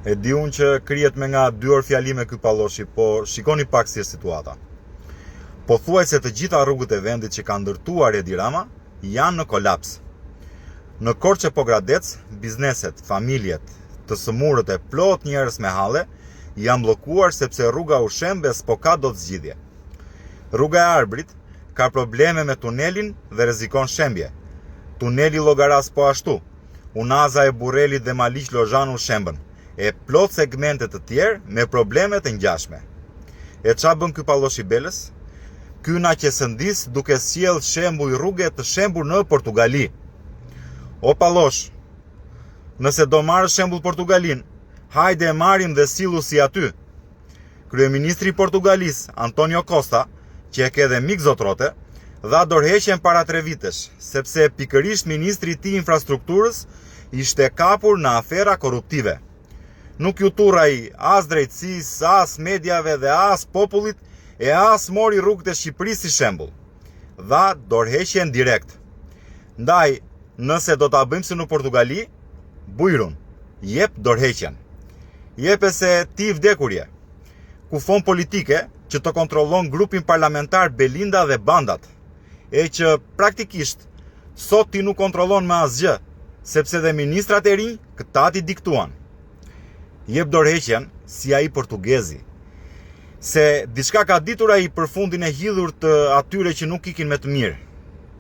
E di unë që krihet me nga dy orë fjalime ky Palloshi, po shikoni pak si është situata. Pothuajse të gjitha rrugët e vendit që ka ndërtuar Edi Rama janë në kolaps. Në Korçë e Pogradec, bizneset, familjet, të sëmurët e plot njerëz me halle janë bllokuar sepse rruga u shemb e s'po ka dot zgjidhje. Rruga e Arbrit ka probleme me tunelin dhe rrezikon shembje. Tuneli i Llogarasë po ashtu. Unaza e Burrelit dhe Maliq Lozhan u shembën, e plot segmente të tjerë me probleme të ngjashme. E ça bën ky Pallosh i Belës? Ky na qesëndis duke sjellë shembuj rruge të shembur në Portugali. O Pallosh, nëse do marrësh shembull Portugalinë, hajde e marrim dhe sillu si aty. Kryeministri i Portugalisë, Antonio Costa, që e ke dhe mik zotrote, dha dorëheqjen para tre vitesh, sepse pikërisht ministri i tij i infrastrukturës ishte kapur në afera korruptive. Nuk iu turr ai as drejtësisë, as mediave dhe as popullit e as mori rrugët e Shqipërisë si shembull. Dha dorëheqjen direkt. Ndaj, nëse do ta bëjmë si në Portugali, bujrum, jep dorëheqjen. Jepe se ti i vdekur je. Kufomë politike që të kontrollon grupin parlamentar Belinda dhe bandat, e që praktikisht sot ti nuk kontrollon më asgjë, sepse dhe ministrat e rinj këta t'i diktuan. Jep dorëheqjen si ai portugezi. Se diçka ka ditur ai për fundin e hidhur të atyre që nuk ikin me të mirë.